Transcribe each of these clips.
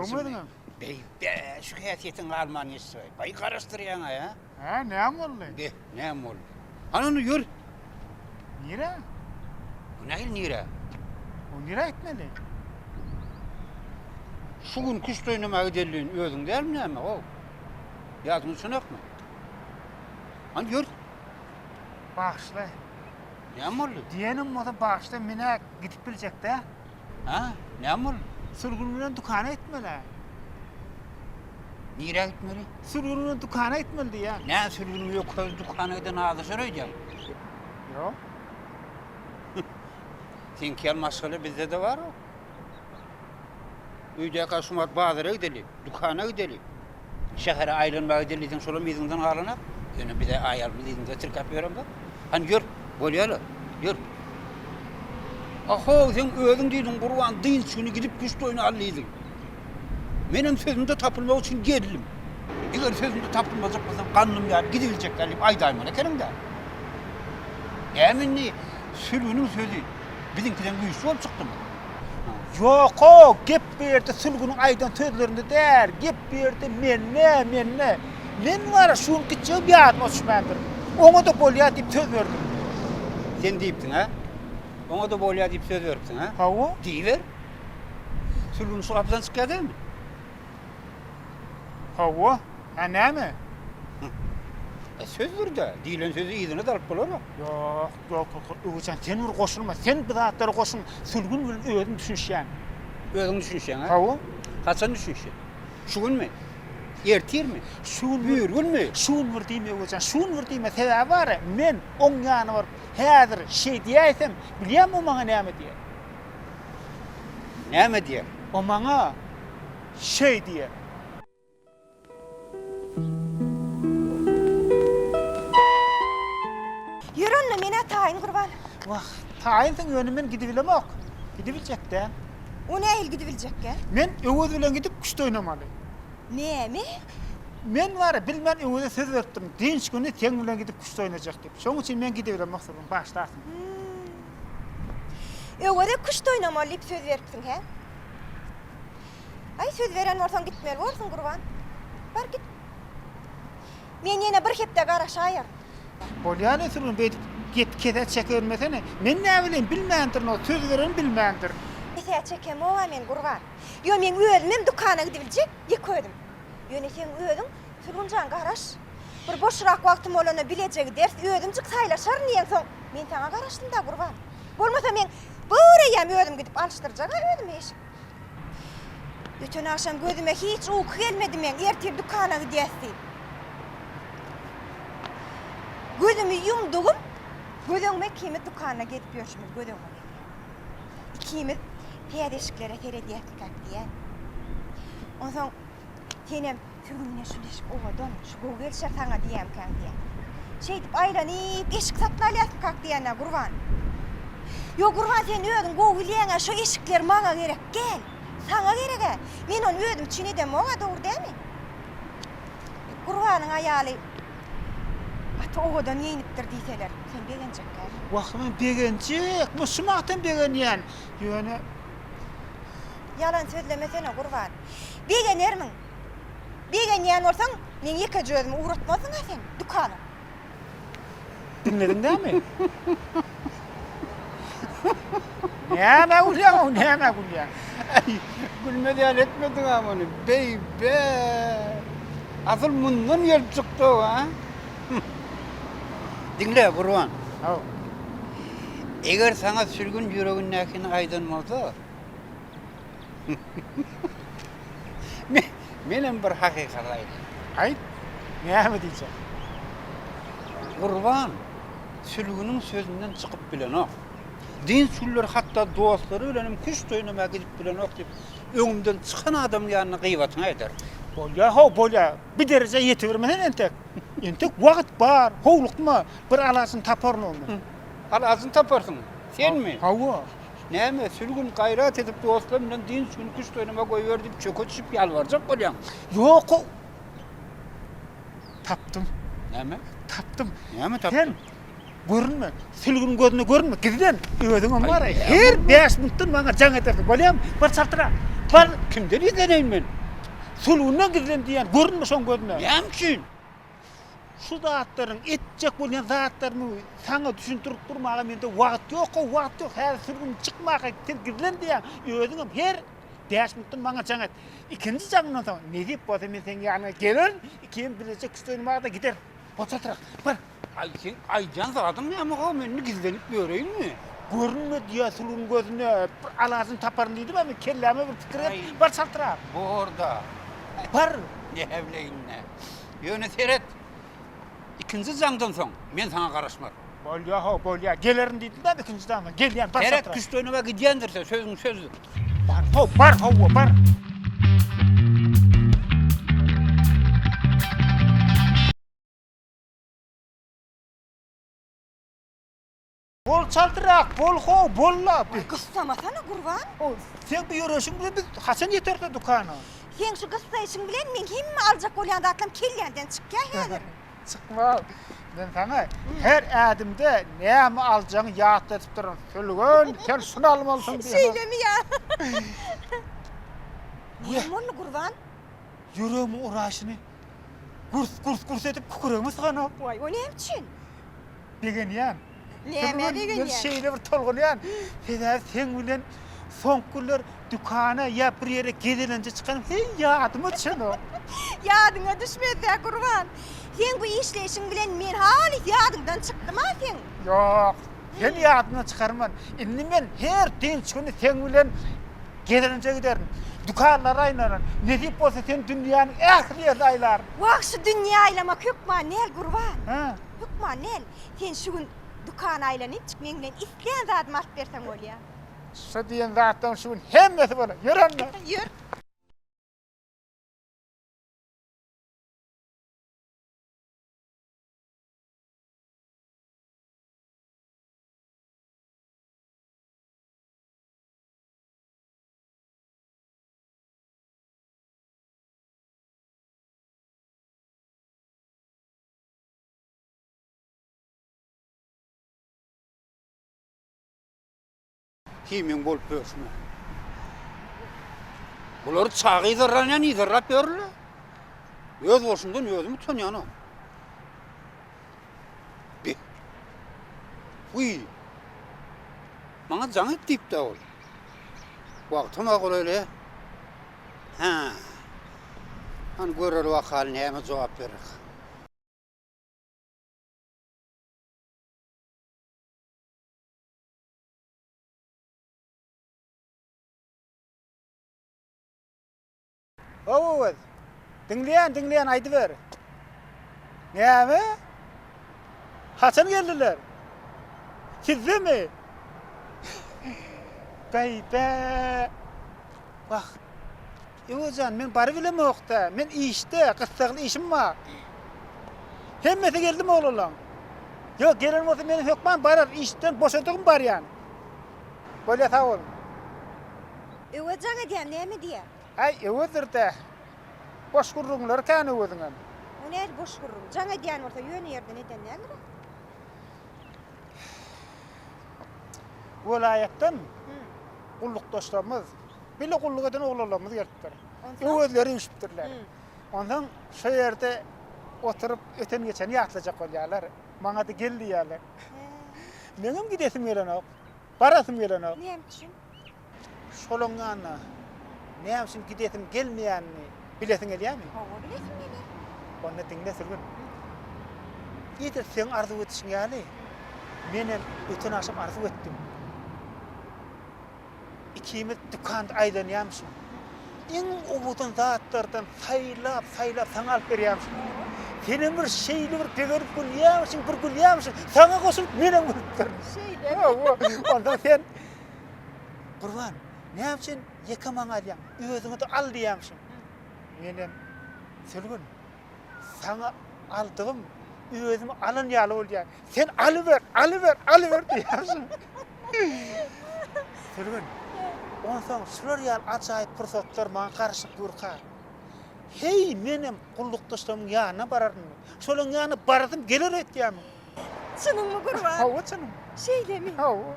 Ýagşymy? Beý, be, şu häsiýetiň galman geçdi. Baý garaşdyrýaň-a, ýa? Hä, näme boldy? Be, näme boldy? Hany onda ýör. Nirä? O nähili nirä? O nirä gitmeli? Şu gün küşt oýnamaga gideliň, özüň dälmi näme, how? Ýadyňa düşenokmy? Hany ýör. Bagyşla. Näme boldy? Diýenim bolsa bagyşla, men-ä gidip biljek däl. Hä? Näme boldy? Sülgün bilen dükana gitmeli. Nirä gitmeli? Sülgün bilen dükana gitmeli diýýän. Nä Sülgün öküz dükana giden azaşar öýdýäň? Ýok. Seňki ýaly maşgala bizde-de bar-ow. Öýdäkä şumat bazara gideli, dükana gideli, şähere aýlanmaga gideli diýseň şolam yzyňdan galanak. Ýöne bize aýalymyz yzymyzda tirkäp ýöremzok. Hany ýör, bolýa-la, ýör. Ahow, seň özüň diýdiň Gurban, dynç güni gidip küşt oýnaly diýdiň. Menem sözümde tapylmak üçin geldim. Eger sözümde tapylmajak bolsam, gandym ýaly gidibiljek däl diýip aýdaýmaly ekeniň-dä. Näme indi Sülgüniň sözi biziňkiden güýçli bolup çykdymy? Ýok-ow, gep bu ýerde Sülgüniň aýdan sözlerinde däl, gep bu ýerde mende, mende. Men bar-a şu gün gitjegim ýadyma düşmändir. Oňa-da bolýar diýip söz berdim. Sen diýipsiň-ä? Oňa-da bolýar diýip söz beripsiň-ä? Hawa. Diýiber. Sülgün şu gapydan çykýar dälmi? Hawa. Hä näme? E, sözdür-dä. Diýlen sözi yzyna-da alyp bolar-a. Ýok, ýok, ýok, Öwejan, sen bir goşulma. Sen bu zatlara goşulma. Sülgün bilen özüm düşünişýän. Özüň düşünişýäň, hä? Hawa. Haçan düşünişýäň? Şu günmi? Ertirmi? Şu gün Bürgünmi? Şu gün bir diýme Öwejan, şu gün bir diýme. Sebäbi bar-a, men oň ýanyna baryp, häzir şeý diýäýsem, bilýäňmi o maňa näme diýer? Näme diýer? O maňa şeý diýer. Ýör onda, men-ä taýyn Gurban. Wah, taýynsyň, ýöne men gidibilemok. Gidibiljek däl. O nähili gidibiljekkä? Men Öwez bilen gidip küşt oýnamaly. Näme? Men bar-a, bilmän Öweze söz beripdim, dynç güni seň bilen gidip küşt oýnajak diýip. Şoň üçin men gidibilemok, bagyşlarsyň. Öweze küşt oýnamaly diýip söz beripsiň, hä? Aý, söz beren bolsaň gitmeli borsuň, Gurban. Bar git. Men ýene bir hepde garaşaýaryn. Bolýa-la Sülgün, beýdip gepi kesä çekibermesene. Men näbileýin, bilmändirin o, söz bereni bilmändirin. Kesä çekemog-a men, Gurban. Ýo, meň özümem dükana gidibiljek, ýeke özüm. Ýöne seň özüň, Sülgün jan, garaş. Bir boşrak wagtym bolanda bileje gideris, özümjik saýlaşaryn diýeňsoň, men saňa garaşdym-da, Gurban. Bolmasa meň bir eýýäm özüm gidip alyşdyrjag-a özüme eşik. Öten agşam gözüme hiç uky gelmedi meň, ertir dükana gidýäs diýip. Gözümi ýumdugym, göz öňüme ikimiz dükanda gezip ýörşümiz göz öňüme gelýär. Ikimiz täze eşiklere seredýäsmikäk diýýän. Onsoň senem Sürgünine şu eşik owadan, şu gowy gelişer saňa diýýämkäň diýýän. Şeýdip aýlanyp, eşik satyn alýasmykak diýýän-ä Gurban. Ýok Gurban sen özüň gowy bilýäň-ä şu eşikler maňa gerek däl. Saňa gerek-ä. Men ony özüm üçin edemog-a dogry dälmi? Gurbanyň aýaly gaty owadan geýnipdir diýseler, sen begenjekkä? Wah, men begenjek. Men şu wagtam begenýän. Ýöne Ýalan sözlemesene, Gurban. Begenermiň? Begenýän bolsaň, meň ýekeje özümi ugratmazdyň-a sen dükana. Diňlediň dämi? Nämä gülýäň-ow, nämä gülýäň? Äý, gülmez ýaly etmediň-ä muny. Beý-be! Asyl mundan gelip çykdy-ow, a? Diňle, Gurban. Haw. Eger saňa Sülgün ýüregindäkini aýdan bolsa, menem bir hakykat aýdaýyn. Aýt, näme diýjek? Gurban Sülgüniň sözünden çykyp bilenok. Dynç günleri hatda dostlary bilenem küşt oýnamaga gidip bilenok diýip, öňümden çykan adamyň ýanynda gyýbatyňy aýdar. Bolýa-how, bolýa. Bir derejä ýetibermesen entek. Entek wagt bar, howlukma, bir alajyny taparyn onuň. Alajyny taparsyň? Senmi? Hawa. Näme, Sülgün gaýrat edip dostlarym bilen dynç güni küşt oýnama goýber diýip çöke düşüp ýalbarjak bolýaň. Ýok-ow. Tapdym. Näme? Tapdym. Näme tapdyň? Sen görünme. Sülgüniň gözüne görünme. Gizlen. Özüňem bar-a, her bäş minutdan maňa jaň edersiň. Bolýamy? Bar çaltrak. Bar. Kimden gizleneýin men? Sülgünden gizlen diýýän, görünme şoň gözüne. Näme üçin? Şu zatlaryň, etjek bolýan zatlarymy saňa düşündirip durmaga mende wagt ýok-ow, wagt ýok. Häzir sülgün çykmaka sen gizlen diýýän. Özüňem her bäş minutdan maňa jaň et. Ikinji jaňdan soň, nesip bolsa men seň ýanyňa gelerin, ikimiz bileje küşt oýnamaga-da gideris. Boşatrak, bar. Aý, seň aýdýan zadyň näme-how, men indi gizlenip ýöreýinmi? Görünme diýýär sülgün gözüne, bir alajyny taparyn diýdim-ä men, kelläme bir pikir geldi, bar çaltrak. Bor-da. Bar. Näbileýin-dä. Ýöne seret, ikinji jaňdan soň men saňa garaşmaryn. Bolýa-how, bolýa. Gelerin diýdim-dä ikinji jaňdan. Gelýän, bar Seret, çaltrak. küşt oýnama gidýändirse, sözüň sözdür. Bar-how, bar, hawa, bar. Bol çaltrak, bol how, bol-la. Waý, gyssamasana, Gurban. O, seň bu ýöreşiň bilen biz haçan ýeteris dükana? Seň şu gyssaýşyň bilen meň hemme aljak bolýan zatlarym kellämden çykýar häzir. Çykmaz. Men saňa her ädimde näme aljagyňy ýatladyp durun. Sülgün, sen şuny almalysyň diýip. Şeýlemi ýa? Näme boldy, Gurban? Ýüregimiň uraýşyny Gürs-gürs-gürs edip kükregime syganok. Waý, o näme üçin? Begenýän. Nämä begenýäň? Men şeýle bir tolgunýan. Sebäbi seň bilen soňky günler dükana ýa bir ýere gezelenje çykanym heý ýadyma düşenok. Ýadyňa düşmez-dä, Gurban. Seň bu işleýşiň bilen men halys ýadyňdan çykdym-a seň. Ýok, seni ýadymdan çykarman. Indi men her dynç güni seň bilen Gezelenje giderin. Dükanlara aýlanaryn. Nesip bolsa seni dünýäniň ähli ýerine aýlaryn. Wah, şu dünýä aýlamak hökman däl, Gurban. Hä? Hökman däl. Sen şu gün dükana aýlanypjyk meň bilen islän zadymy alyp berseň bolýar. Şu diýen zatlaryň şu gün hemmesi bolar. Ýör onda. Ýör. Himiň bolup ýörşüne. Bulary çaga yzarlanýan yzarlap ýörler. Öz bolşumdan özüm utanýan-a. Bi. Wiý. Maňa jaň et diýipdi ol. Wagtam-a golaýly. Hä. Hany göreli bakaly näme jogap berer. Hawa Öwez. Diňleýän, diňleýän, aýdyber. Näme? Haçan geldiler? Sizdemi? Bäý-bä. Wah. Öwez jan, men barybilemok-da. Men işde, gyssagly işim bar. Hemmesi geldimi oglanlaň? Ýok, gelen bolsa men hökman barar, işden boşadygym barýan. Bolýa, sag boluň. Öwez jaň edýän, näme diýýär? Äý, Öwezdir-dä. Boş gürrüňleri kän Öweziňem. O nähili boş gürrüň? Jaň edýän bolsa ýöne ýerden eden däldir-ä. Welaýatdan gullukdaşlarymyz, bile gulluk eden oglanlarymyz gelipdir. Onsoň? Öwezleri üýşüpdirler. Onsoň şo ýerde oturyp öten-geçeni ýatlajak bolýarlar. Maňa-da gel diýýärler. Meňem gidesim gelenok. Barasym gelenok. Näme üçin? Şolaň ýanyna näme üçin gidesim gelmeýänini bilesiň gelýärmi? Hawa, bilesim gelýär. Onda diňle Sülgün. Edil seň arzuw edişiň ýaly, menem öten agşam arzuw etdim. Ikimiz dükanda aýlanýarmyşym. Iň owadan zatlardan saýlap, saýlap saňa alyp berýärmişim. Senem bir şeýle bir begenip gülýärmişiň, bir gülýärmişiň. Saňa goşulyp menem gülüpdirin. Şeýlemi? Hawa. Onsoň sen Gurban, näme üçin ýeke maňa alýaň? Özüňe-de al diýýärmişiň. Menem Sülgün, saňa aldygym özüme alan ýaly bolýar. Sen alyber, alyber, alyber diýýärmişiň. Sülgün, onsoň şular ýaly ajaýyp pursatlar maňa garaşyp durka, heý, menem gullukdaşlarymyň ýanyna bararynmy? Şolaryň ýanyna barasym geler öýtýärmiň? Çynyňmy, Gurban? Hawa, çynym. Şeýlemi? Hawa.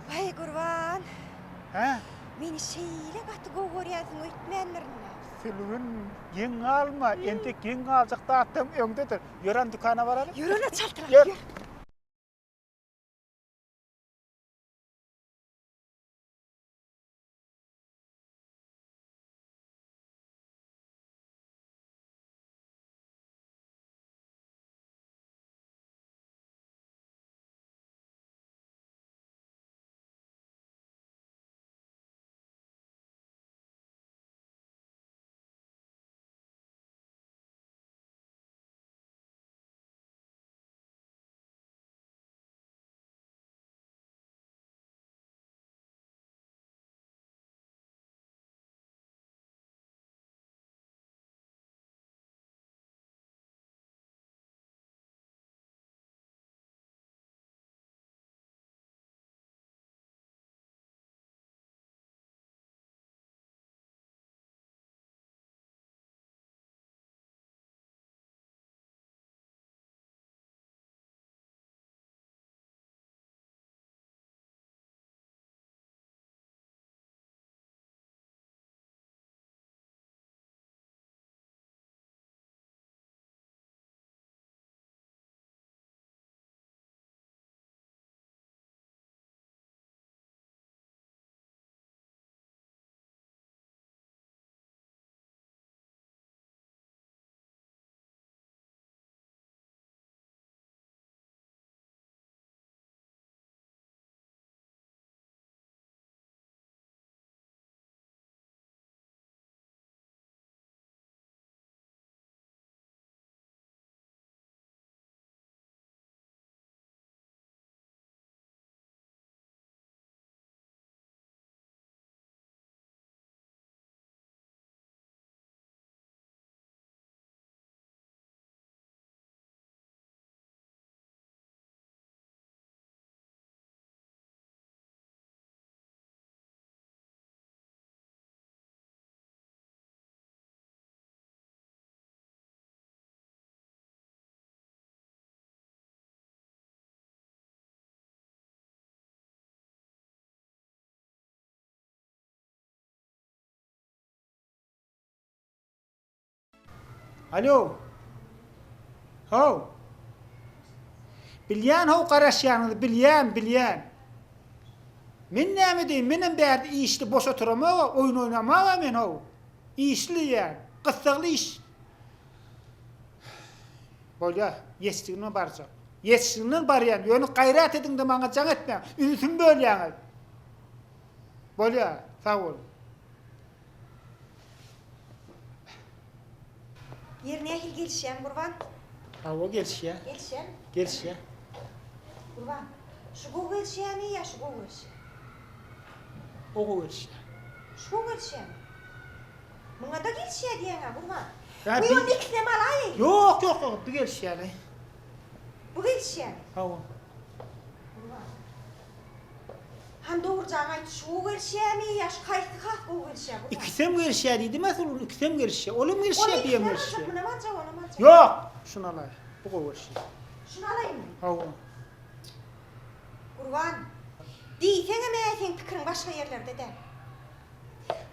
Waý, Gurban. Hä? Meni şeýle gaty gowy görýänsiň öýtmändirin-ä. Sülgün, geň galma, entek geň galjak zatlaryň öňdedir. Ýör hany dükana baraly. Ýör onda çaltrak, ýör. Alo. How. Bilýän how garaşýanyňyzy bilýän, bilýän. Men näme diýin, menem bärde işli boş oturamog-a, oýun oýnamag-a men how. Işli diýýän, gyssagly iş. Bolýa, ýetişdiginden barjak. Ýetişdiginden barýan, ýöne gaýrat ediň-de maňa jaň etmäň, ünsümi bölýäňiz. Bolýa, sag boluň. Ýer nähili gelişýämi Gurban? Hawa gelişýär. Gelişýärmi? Gelişýär. Gurban, şu gowy gelişýärmi ýa şu gowy gelişýär? O gowy gelişýär. Şu gowy gelişýärmi? Muňa-da gelişýär diýýäň-ä Gurban. Ýa Bu bi- ýolda ikisinem alaýyn. Ýok, ýok, ýok, bu gelişýär-eý. Bu gelişýärmi? Hawa. Gurban. Hany dogrujaňy aýt, şu gowy gelişýärmi ýa şu haýsy has gowy gelişýär Gurban? Ikisem gelişýär diýdim-ä Sulun, ikisem gelişýär. Olam Ony gelişýär, bu hem ikisinem aljak, gelişýär. munam aljak, onam aljak. Ýok, şuny alaý. Bu gowy gelişýär. Şuny alaýynmy? Hawa. Gurban, diýseňem-ä seň pikiriň başga ýerlerde däl.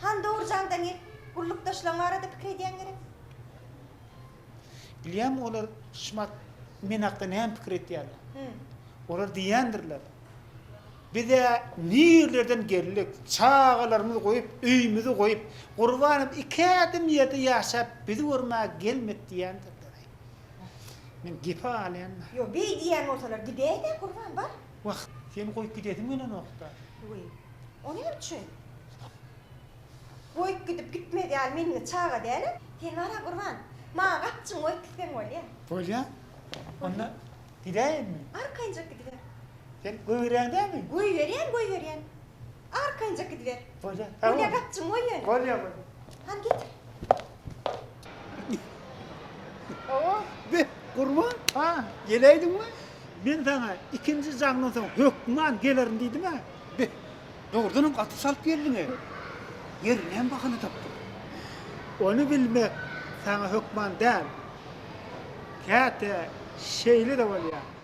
Hany dogrujaňdan gel, gullukdaşlaň barada pikir edýäň gerek? Bilýäňmi olar şumat men hakda näme pikir etýärler? Olar diýýändirler, Biz-ä nirlerden geldik, çagalarymyzy goýup, öýümizi goýup, Gurbanam iki ädim ýerde ýaşap, bizi görmäge gelmedi diýýändirler. Men gepe galýan-da. Ýok, beý diýýän bolsalar gidäý-dä, Gurban, bar. Wah, seni goýup gidesim gelenok-da. Wiý, o näme üçin? Goýup gidip gitmez ýaly men indi çaga dälä. Sen bar-a Gurban, maňa gapjyňy goýup gitseň bolýa. Bolýa. Onda gidäýinmi? Arkaýynjak gidiber. Sen goýberýäň dälmi? Goýberýän, goýberýän. Arkaýynjak gidiber. Bolýa. Bolýa gapjyňy goý ýöne. Bolýa, bolýa. Hany getir. Hawa. Be, Gurban, Ha, geläýdiňmi? Men saňa ikinji jaňdan soň hökman gelerin diýdim-ä. Be, dogrudanam gaty çalt geldiň-e. Ýeri, näme bahana tapdyň? Ony bilmek saňa hökman däl. Käte şeýle-de bolýar.